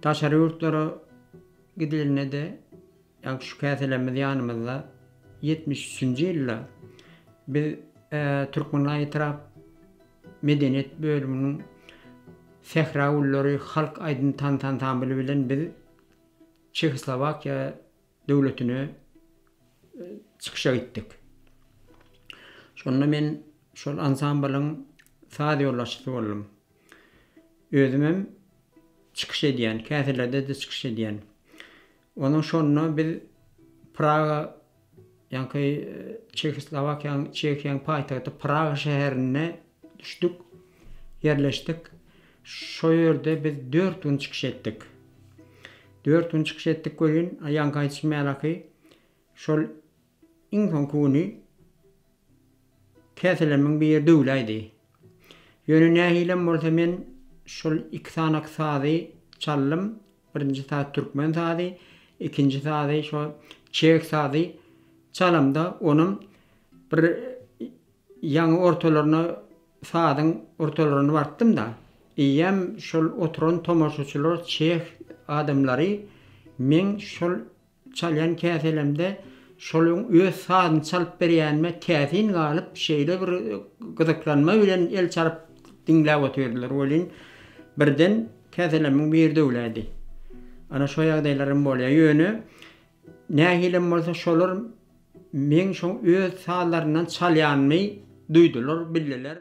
Daşary ýurtlara gidilende-de, ýaňky şu käselerimiz ýanymyzda 73-nji ýylda biz Türkmenbaşy etrap medeniýet bölüminiň Sähra gülleri halk aýdym-tans ansambly bilen biz Çehoslowakiýa döwletine çykyşa gitdik. Şonda men şol ansamblyň saz ýolbaşçysy boldum. Özümem çykyş edýän, käselerde-de çykyş edýän. Onuň şonda biz Praga, ýaňky Çehoslowakiýanyň, Çehiýanyň paýtagty Praga şäherinde düşdük, ýerleşdik. Şo ýerde biz dört gün çykyş etdik. Dört gün çykyş etdik welin, ýaňky aýdyşym ýalaky, şol iň soňky güni käselemiň biri döwläýdi. Ýöne nähilem bolsa men şol iki sanak sazy çaldym. Birinji saz türkmen sazy, ikinji sazy şo çeh sazy çalamda onam bir ýaňy ortalaryna sazyň ortalaryna barypdym-da, eýýäm şol oturan tomaşaçylar çeh adamlary meň şol Çalýan käselemde şolaryň öz sazyny çalyp berýänime täsin galyp, şeýle bir gyzyklanma bilen el çalyp diňläp otyrdylar welin, birden käselemiň biri döwläýdi. Ana şo ýagdaýlaram bolýar. Ýöne nähilem bolsa şolar meň şoň öz sazlaryndan çalýanymy duýdular, bildiler.